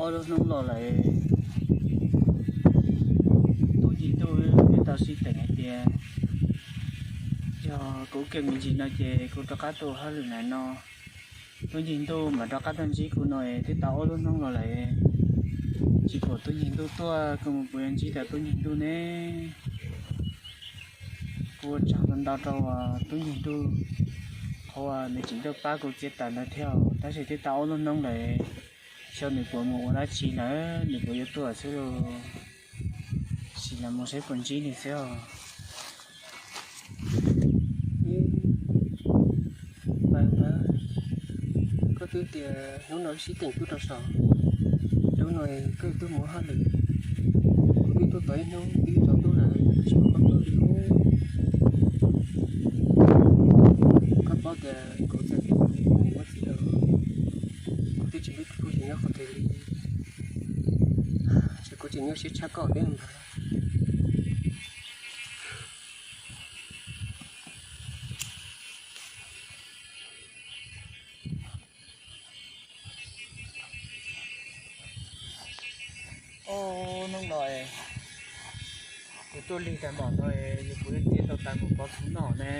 Ob lub hnub los lawm, Tub Ncig Ntuj twb tau sib teem hais tias yog kuv kiag me ntsis no ces kuv rov qab tuaj hauj lwm na no. Tub Ncig Ntuj mam rov qab tuaj ntsib kuv no es twb tau ob lub hnub los lawm, tsis pom Tub Ncig Ntuj tuaj, kuv mus puas yuav ntsib tau Tub Ncig Ntuj ne? Kuv ua tsaug ntau rau Tub Ncig Ntuj, qhov uas nws tseem tuaj pab kuv txiav taws ntawd thiab, tab sis twb tau ob lub hnub lawm, xyov nws puas mus ua dab tsi lawm, nws puas yuav tuaj xwb los, sim los mus saib puas ntsib nws xwb os. Koj twb tias hnub no sib teem tuaj rau saum, hnub no koj twb mus hauj lwm, kuv twb tuaj tau ib hnub twb tsaus ntuj lawm, tsis pom koj tuaj li. Koj paub tias kuv txawm tias kuv niam muaj txiv lawm, kuv twb tsis pub kuv nyob qhov twg li, ces kuv tseem nyuaj siab tshaj koj thiab mas. Hnub no kuv tuaj lig tag npaum no, yog kuv yuav txiav tau taws mus pov txhuv noj ne.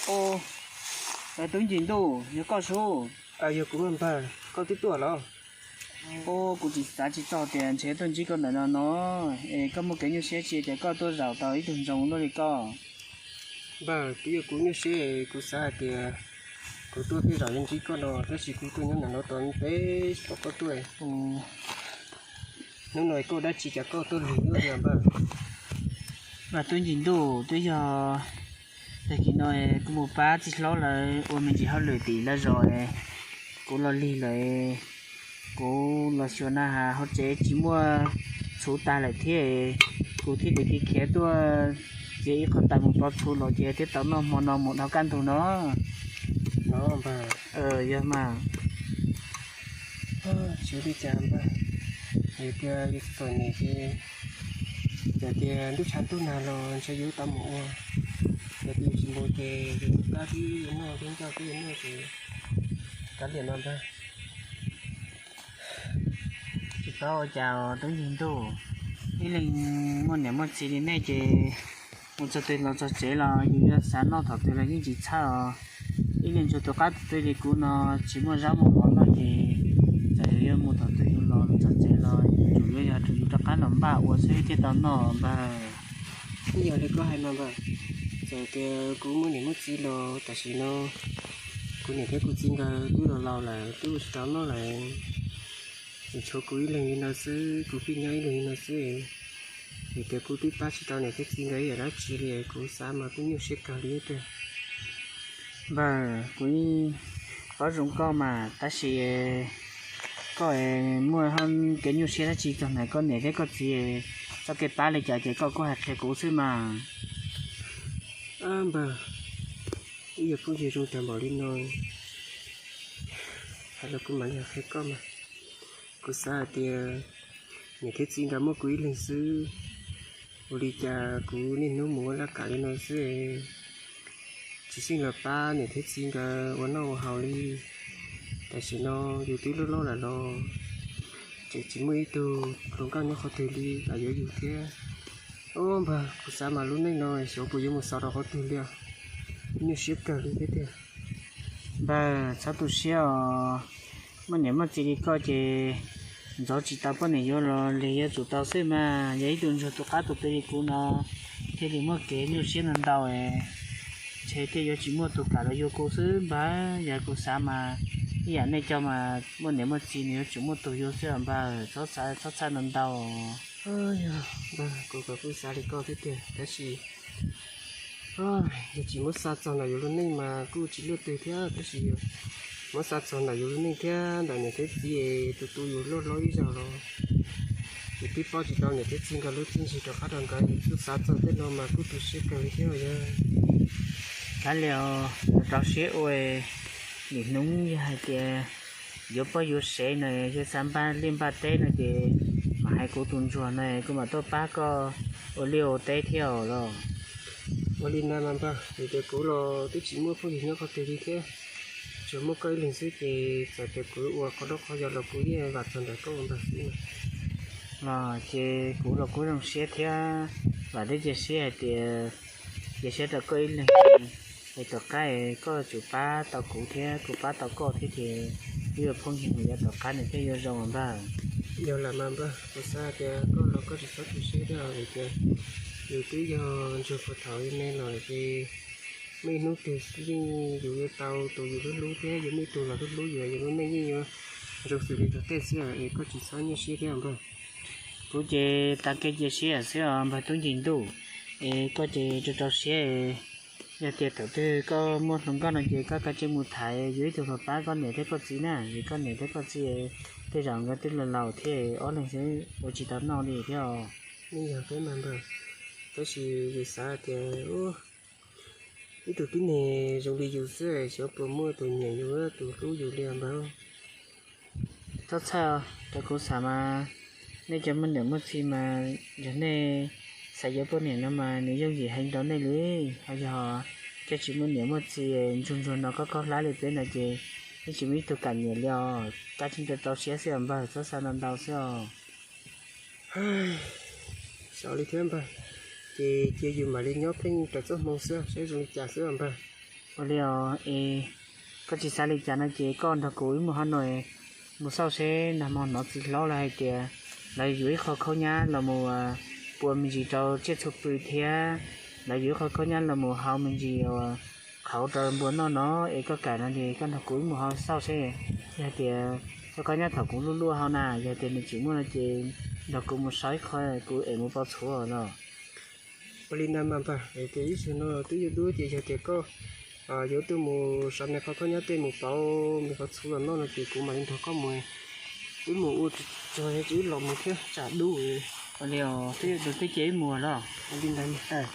Ua, Tub Ncig Ntuj, yog koj sub? Yog kuv mas npawg, koj twb tuaj los? Ua, kuv tsis xav tsis txog tias ntshe tuaj ntsib koj ntawm no no, es koj muaj kev nyuaj siab tsi ces koj tuaj zaum tau ib tug ntsoog luaj li koj? Npawg, twb yog kuv nyuaj siab, kuv xav hais tias kuv tuaj thiaj zaum yuav ntsib koj no, tab sis kuv tuaj nyob ntawm no tau peb tsis pom koj tuaj. Hnub no koj dab tsi cas koj tuaj lig luaj li npawg? Mas Tub Ncig Ntuj, twb yog tag kis no kuv mus pab txiv hlob lawv ua me ntsis hauj lwm tim lawv zos, kuv los lig lawm, kuv los xyuas na has hauv tsev tsis muaj txhuv tag lawm thiab, kuv thiaj li khiav tuaj txiav ib qho taws mus pov txhuv los ces thiaj tau noj hmo no mus dhau kaj ntug no. Yog mas. Tsis ua li cas npawg, yog tias li txom nyem ces, yog tias ntuj tshav ntuj nag los ntshe yuav tau mus ua, yog tias tsis mus ces yus tus kab twb yuav noj, twb ncauj twb yuav noj ces kav liam no npawg. Tsis paub ua cas Tub Ncig Ntuj, ib leeg muaj niam muaj txiv li nej ces mus txog twg los txog tsev los yus yuav xav noj thaum twg los yeej tsis txhawj os. Ib leeg ntsuag tus qab tus twg li kuv no tsis muaj zaub muaj mov noj ces txawm yus yuav mus thaum twg yus los txog tsev los yuav tsum yuav yog rau yus rov qab los npaj ua xwb thiaj tau noj npawg. Twb yog li koj hais mas npawg, txawm tias kuv muaj niam muaj txiv los tam sim no kuv niam thiab kuv txiv nkawd twb los laus lawm twb ua tsis tau noj lawm. Tseem tshuav kuv ib leeg li no xwb, kuv pheej nyob ib leeg li no xwb. Vim tias kuv twb pab tsis tau niam thiab txiv nkawd ib yam dab tsi li, kuv xav mas kuj nyuaj siab kawg li tiag. Npawg, kuv paub zoo koj mas tab sis koj muaj kev nyuaj siab dab tsi txog ntawm koj niam thiab koj txiv txoj kev pab li cas ces koj kuj hais qhia kuv xwb mas. Npawg, wb yog phooj ywg zoo tag npaum li no, hais los kuv mam li qhia koj mas. Kuv xav hais tias niam thiab txiv nkawd muab kuv ib leeg xwb, ua li cas kuv niaj hnub mus ua laj kam li no xwb, tsis xyeej los pab niam thiab txiv nkawd ua noj ua haus li. Tam sim no yus twb loj loj lawm los tseem tsis muaj ib tug hluas nkauj nyob qhov twg li los yuav yus thiab. Ob npawg, kuv xav mas lub neej no xyov puas yuav mus xaus rau qhov twg li os, nyuaj siab kawg li thiab tiag. Npawg, txhob tu siab os, muaj niam muaj txiv li koj ces ntxov tsis tau poj niam yuav los lig yuav tsum tau xwb mas. Yog ib tug ntsuag tus qab tus twg li kuv no thiaj li muaj kev nyuaj siab ntau ntau, ntshe thiaj yuav tsis muaj tus kam los yuav kuv xwb npawg. Yog kuv xav mas ib yam nej cov mas muaj niam muaj txiv nws yuav tsum muaj tus yuav xwb os npawg, txhob xav txhob txhawj ntau ntau. Yog, npawg, kuv kuj xav li koj thiab tiag tab sis yog tsis muab xav txog ntawm yus lub neej mas kuj tsis luaj twg thiab, tab sis yog muab xav txog ntawm yus lub neej thiab ntawm niam thiab txiv es tus tu yus loj hlob ib zaug los yus twb paub tsis tau niam thiab txiv nkawd lub txiaj ntsig rov qab rau nkawd, yus twb xav txog tej no mas kuj tu siab kawg li thiab yog. Kav liam, rau siab ua, nim hnub yog hais tias yuav poj yuav sev no, yog xav npaj liaj npaj teb no ces mam hais kuv tus ntsuag no kuv mam tuaj pab koj ua liaj ua teb thiab os los. Ua li ntawd mas npawg, vim tias kuv los twb tsis muaj phooj ywg nyob qhov twg li thiab, Tsuas muaj koj ib leeg xwb ces txawm tias kuv ua qhov dab qhov yau los kuv yeej vam txog ntawm koj ua ntag xwb. Los ces kuv los kuj zoo siab thiab vam thiab cia siab hais tias cia siab rau koj ib leeg, es tom qab koj tsum pab tau kuv thiab kuv pab tau koj thiab ces wb yuav phooj ywg mus yav tom qab nws thiaj yuav zoo npawg. Yog lam mas npawg, kuv xav tias koj los koj tsis txhob tu siab thiab vim tias yus twb yog ntsuag puag thaum me los ces muaj ib hnub twg yeej yus yuav tau tus yus hlub hlub thiab yuav muaj ib tug los hlub hlub yus, yus lub neej yeej yuav zoo xws li thaum tej xwb es koj tsis txhob nyuaj siab thiab npawg. Kuv ces tag kev cia siab xwb os npawg tub ncis ntuj, es koj ces rau rau siab, yog tias thaum twg koj muaj hluas nkauj no ces koj kav tsij mus thaiv yuav ib tug los pab koj niam thiab koj txiv na, vim koj niam thiab koj txiv tej zaum nkawd twb laus laus thiab ob leeg xwb ua tsis tau noj li thiab os. Yeej yog thiab mas npawg, tab sis yus xav tias ib tug tib neeg zoo li yus xwb xyov puas muaj tus nyiam yus tus hlub yus li os npawg. Txhob txhawj, raws kuv xav mas nej cov muaj niam muaj txiv mas yog nej xav yuav poj niam no mas nws yooj yim heev rau nej li. Ho yog cov tsis muaj niam muaj txiv ntsuag ntsuag no koj khaub hlab li peb no ces yeej tsis muaj ib tug kam nyiam li os. Kav tsij rau rau siab xwb os npawg, txhob xav ntau ntau xwb os. Xav li thiab npawg, ces cia yus mam li nyob pheej raws txoj hmoo xwb saib zoo li cas xwb os npawg. Ua li os, es koj tsis xav li cas no ces koj nrog kuv wb mus hauv no mus xauj seb nag hmo hnov txiv hlob lawv hais tias lawv yuav ib qho khaub nyab los mus pua me ntsis rau tsiaj txhu pw thiab lawv yuav ib qho khaub nyab los mus hau me ntsis qhauv rau npua noj no, es koj kam no ces koj nrog kuv wb mus hauv xauj seb. Yog tias koj khaub nyab thaum kuv luaj luaj hauv na, yog tias nws tseem muaj no ces nrog kuv mus sau ib qho kuv es mus pov txhuv los. Ua li ntawd mas npawg, es tias ib zaug no twb yuav dub ces yog tias koj yuav tuaj mus sau me qhov khaub nyab tej mus pauv me qhov txhuv los noj no ces kuv mam li nrog koj mus, wb mus ua tsaug wb los mus thiab tsam dub. Ua li os, twb yuav dub twb cia wb mus los. Ua li ntawd mas.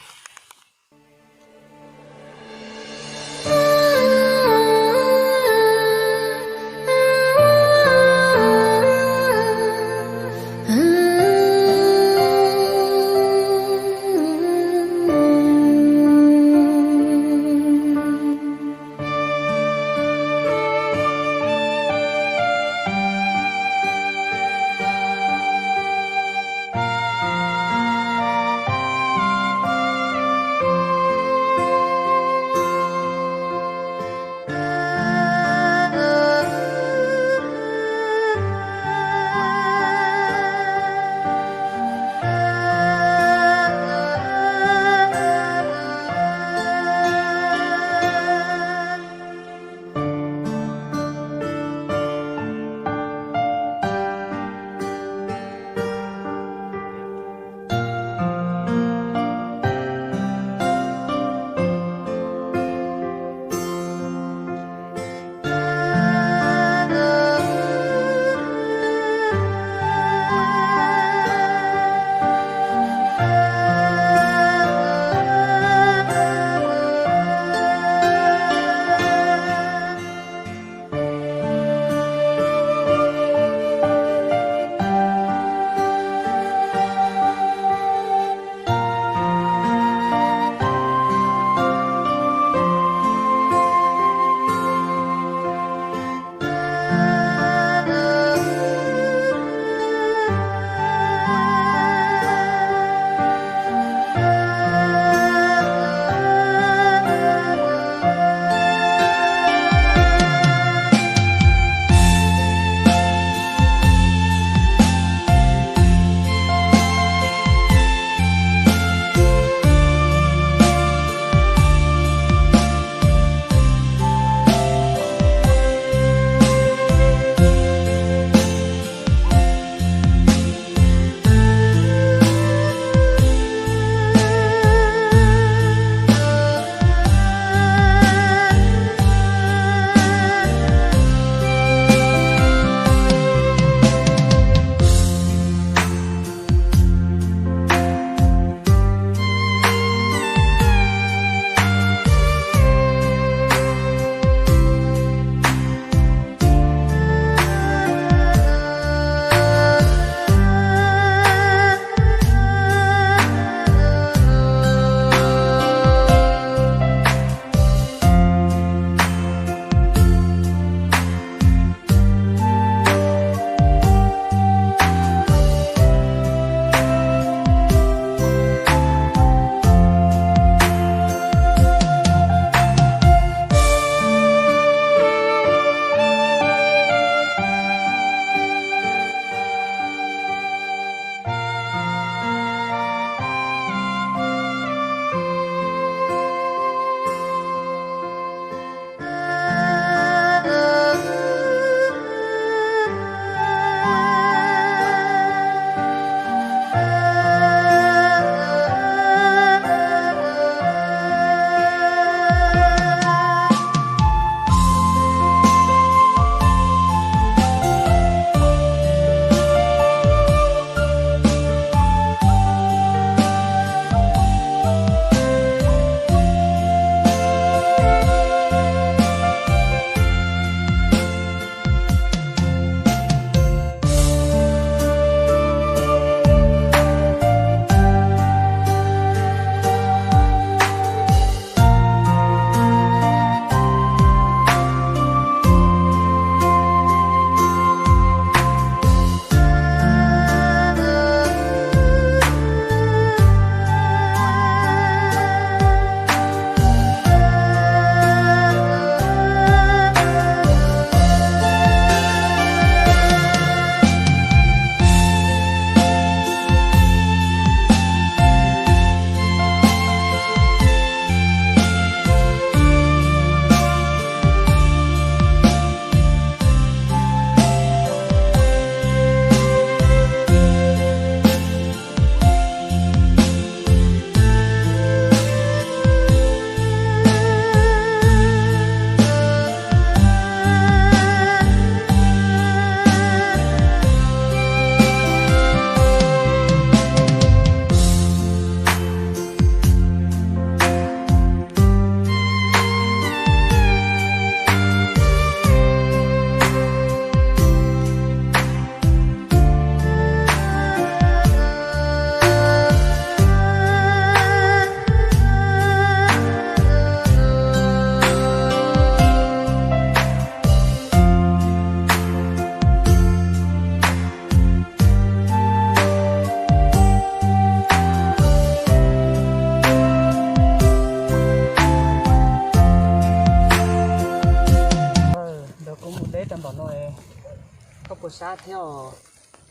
Thiab,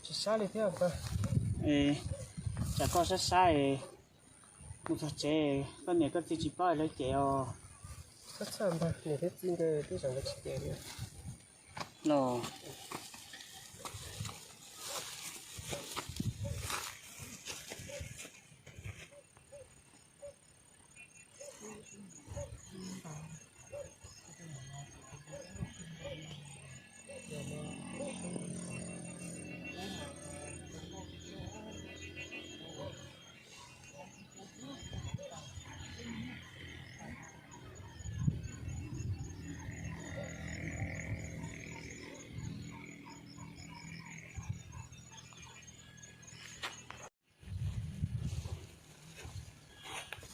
tsis sab li thiab. Tsam koj sab sab, mus txog tsev koj niam koj txiv tsis paub lawv cem os. Los,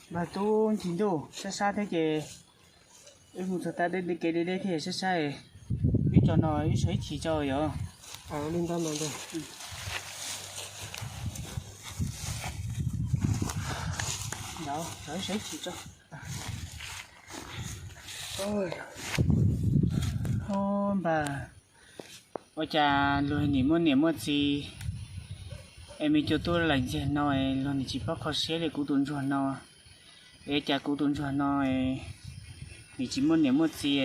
npawg tub ncig ntuj, sab sab thiab ces wb mus txog tas deb deb kev deb deb thiab sab sab, wb tso no wb sawv ib chim tso yom. Li ntawd mas npawg. Sawv ib chim tso. Npawg, ua cas luag nim muaj niam muaj txiv es me cua tuaj laim ntxiag no es luag nim tsis paub kho siab li kuv tus ntsuag no? Es cas kuv tus ntsuag no es nim tsis muaj niam muaj txiv,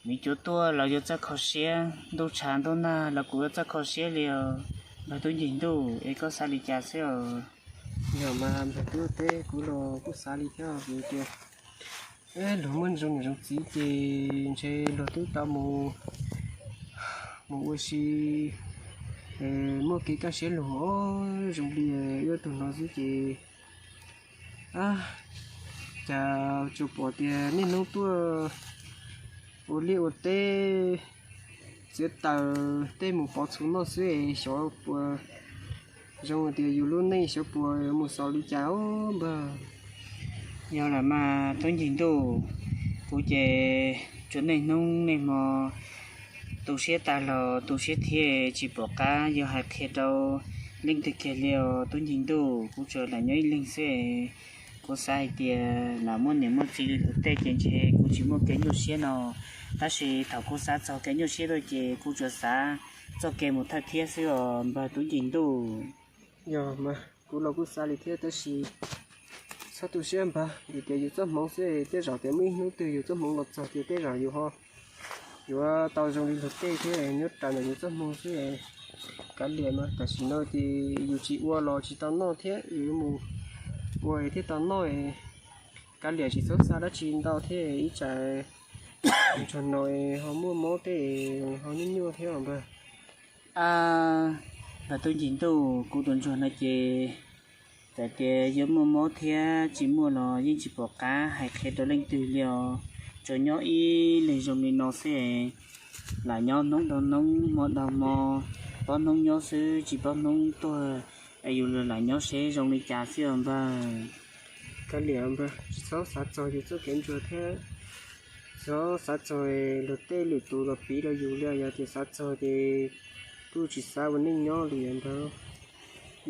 me cua tuaj los yuav txawj kho siab, ntuj tshav ntuj nag los kuv yuav txawj kho siab li os. Npawg tub ncig ntuj, es koj xav li cas xwb os? Yog mas npawg tub teb, kuv los kuj xav li thiab vim tias luag muaj zoo niam zoo txiv ces ntshe luag twb tau mus, mus ua si, muaj kev kaj siab lug os. Zoo li wb tug no xwb ces, cas tsuas pom tias niaj hnub tuaj ua liaj ua teb, txiav taws tej mus pov txhuv noj xwb es xyov puas zoo tias yus lub neej xyov puas mus xaus li cas os npawg. Yog lawm mas tub ncig ntuj, kuv ces tsuas niaj hnub niaj hmo tu siab tag los tu siab thiab tsis pom qab yuav hais qhia rau leej twg kiag li os tub ncig ntuj. Kuv tsuas lam nyob ib leeg xwb. Kuv xav hais tias lam muaj niam muaj txiv li luag tej ces ntshe kuv tsis muaj kev nyuaj siab no, tab sis thaum kuv xav txog kev nyuaj siab tuaj ces kuv tsuas xav txoj kev mus thawj thiab xwb os npawg tub ncig ntuj. Yog mas kuv los kuj xav li thiab tab sis txhob tu siab npawg, vim tias yus txoj hmoov xwb, tej zaum tias muaj ib hnub twg yus txoj hmoov los txog ces tej zaum yus ho yuav tau zoo li luag tej thiab, nyob raws ntawm yus txoj hmoov xwb. Kav liam mas tam sim no ces yus tsis ua los tsis tau noj thiab, yus mus ua thiaj tau noj. Kav liam tsis txhob xav dab tsi ntau thiab, ib tsam tsuag no ho muaj mob tej ho nyuaj nyuaj thiab os npawg. Npawg tub ncig ntuj, kuv tus ntsuag no ces txawm tias yuav muaj mob thiab tsis muaj los yeej tsis pom qab hais qhia rau leej twg li os. Tsuas nyob ib leeg zoo li no xwb, lam nyob hnub dhau hnub hmo dhau hmo, paub hnub nyob xwb tsis paub hnub tuag, es yus lam nyob seb zoo li cas xwb os npawg. Kav liam npawg, tsis txhob xav txog yus txoj kev ntsuag thiab, txhob xav txog luag tej lwm tus los piv rau yus li, yog tias xav txog ces kuj tsis xav ua neej nyob li os npawg.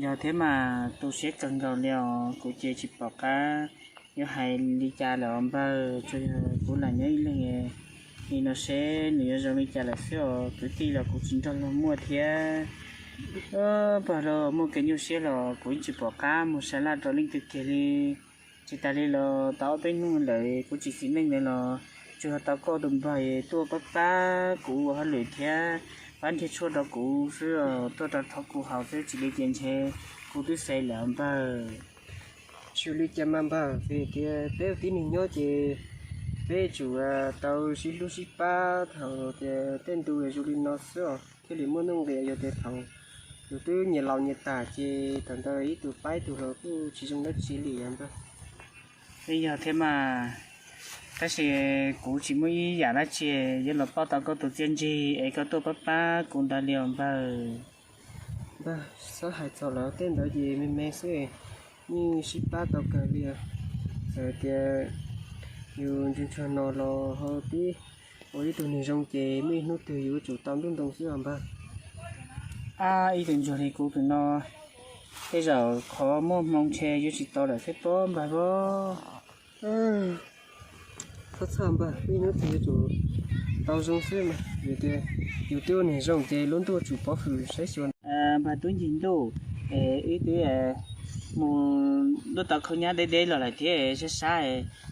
Yog thiab mas tu siab kawg nkaus li os, kuv ces tsis pom qab yuav hais li cas lawm os npawg, tsuas yog kuv lam nyob ib leeg li no seb nws yuav zoo li cas lawm xwb os. Kwv tij los kuv tsis nrog luag muaj thiab, pog los muaj kev nyuaj siab los kuv yeej tsis pom qab mus sa laj rau leej twg kiag li. Tsis tas li los tau ob peb hnub lawm kuv tsis xis neej ntawd los tsuas yog tau koj tus npawg tuaj pab pab kuv ua hauj lwm thiab pab nrhiav tshuaj rau kuv xwb, tuaj rau thov kuv haus xwb, tsis li ces ntshe kuv twb xev lawm npawg. Tsis li cas mas npawg, vim tias peb ua tib neeg nyob ces peb tsum tau sib hlub sib pab thaum tias tej ntu zoo li no xwb os, thiaj li muaj nuj nqis. Yog tias thaum yus twb nyias laus nyias tag ces thaum ntawd ib tug pab ib tug los kuj tsis zoo dab tsi li os npawg. Yog thiab mas, tab sis kuv tsis muaj ib yam dab tsi yuav los pauj tau koj tus txiaj ntsig es koj tuaj pab pab kuv ntawd li os npawg. Npawg, txhob hais txog lawv tej ntawd ces me me xwb, yeej sib pab tau kawg li. Txawm tias yus ntsuag ntsuag no los ho tib ua ib tug neeg zoo ces muaj ib hnub twg yus yuav tsum tau ntuj ntoo xwb os npawg. Ab, ib tug ntsuag li kuv tus no, tej zaum qhov muaj hmoo ntshe yuav tsis tau lawm thiab pob npawg pob. Txhob txhawj npawg, ib hnub twg yuav tsum Tau zoo xwb mas, vim tias yus twb ua neeg zoo ces lub ntuj tsum pov hwm saib xyuas. Npawg Tub Ncig Ntuj, es wb twb mus lub tau khaub nyab deb deb los lawm thiab sab sab,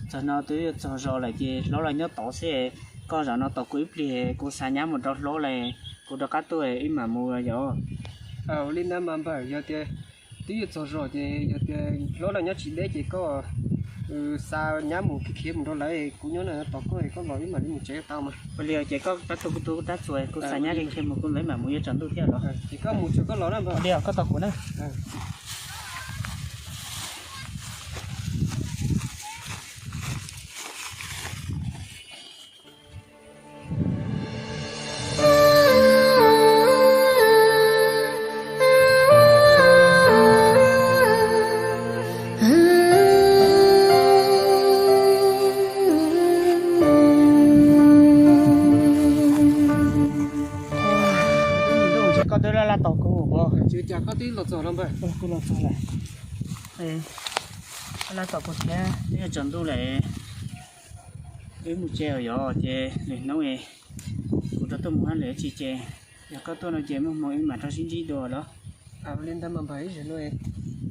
txog no twb yuav txog zos lawm ces hlob los nyob tod xwb. Koj zaum no tos kuv ib pliag, kuv xa nyab mus rau hlob lawm, kuv rov qab tuaj wb mam mus yom. Ua li ntawd mas npawg, yog tias twb yuav txog zos ces yog tias hlob lawv nyob tsis deb ces koj xa nyab mus khiav khiav mus rau lawv, kuv nyob no tos koj, koj los wb mam li mus tsev tau mas. Ua li ces koj rov tu kuv tus rab txuas, kuv xa nyab khiav khiav mus, kuv lawv mam mus yuav tsaus ntuj thiab los. Ces koj mus tsuas koj los na npawg. Ua li koj tos kuv na. Koj twb laj laj tos kuv, kuv los txog lawm. Laj tos kuv thiab, twb yuav tsaus ntuj lawm. Wb mus tsev os yom, ces lwm hnub kuv rov tuaj mus hab lwm tsis ces, yog koj tuaj no ces muaj hmoo wb mam rov sib ntsib dua los. Li ntawd mas npawg, ib zaug no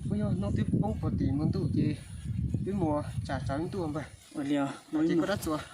kuj yog hnub twb poob puag tim mus ntuj ces wb mus tsam tsaus ntuj npawg. Ua li os, ces koj rab txuas.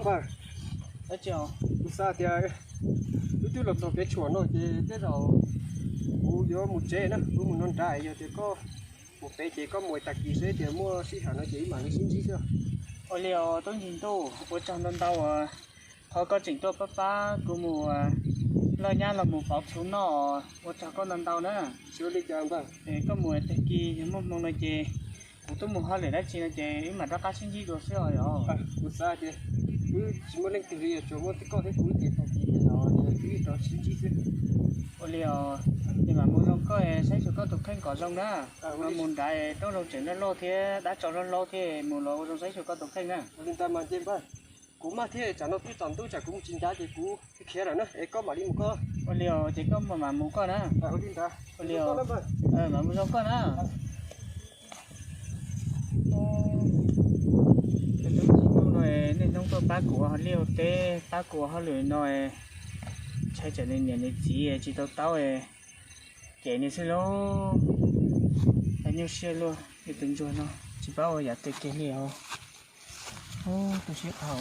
Npawg, kuv xav tias wb twb los txog kev tshuam no ces tej zaum kuv yuav mus tsev na, kuv mus no nrad, yog tias koj mus pem ces koj mus tag kis seb tias muaj sij hawm no ces wb mam li sib ntsib xwb. Ua li os Tub Ncig Ntuj, ua tsaug ntau ntau uas qhov koj tseem tuaj pab pab kuv mus loj nyab los mus pauv txhuv noj, ua tsaug koj ntau ntau na. Tsis ua li cas npawg. Koj mus tag kis yog muaj hmoo no ces kuv twb mus hauj lwm dab tsi no ces wb mam rov qab sib ntsib dua xwb os yom. Kuv xav tias wb tsis muaj leej twg li, tsuas muaj koj thiab kuv ces tag kis tej zaum wb rov sib ntsib xwb. Ua li os, ces mam mus zoo koj, saib xyuas koj tus kheej kom zoo na. Mus nrad rooj zoo tseem loj loj thiab dab tso loj loj thiab, mus los ua zoo saib xyuas koj tus kheej na. Ua li ntawd mas npawg, kuv maj thiab tsam no twb tsaus ntuj tsam kuv mus tsis ncav ces kuv khiav lawm na, es koj mam li mus koj. Ua li os, ces koj mam mus koj na. Ua li ntawd, ua li os, mam mus zoo koj na. Tus tub Ncig Ntuj no niaj hnub tuaj pab kuv ua liaj ua teb, pab kuv ua hauj lwm no, ntshai tsam nws niam nws txiv tsis tau taub, cem nws xwb lauj. Nyuaj siab luaj, tus ntsuag no tsis paub ua yam twg kiag li os. Tu siab dhau.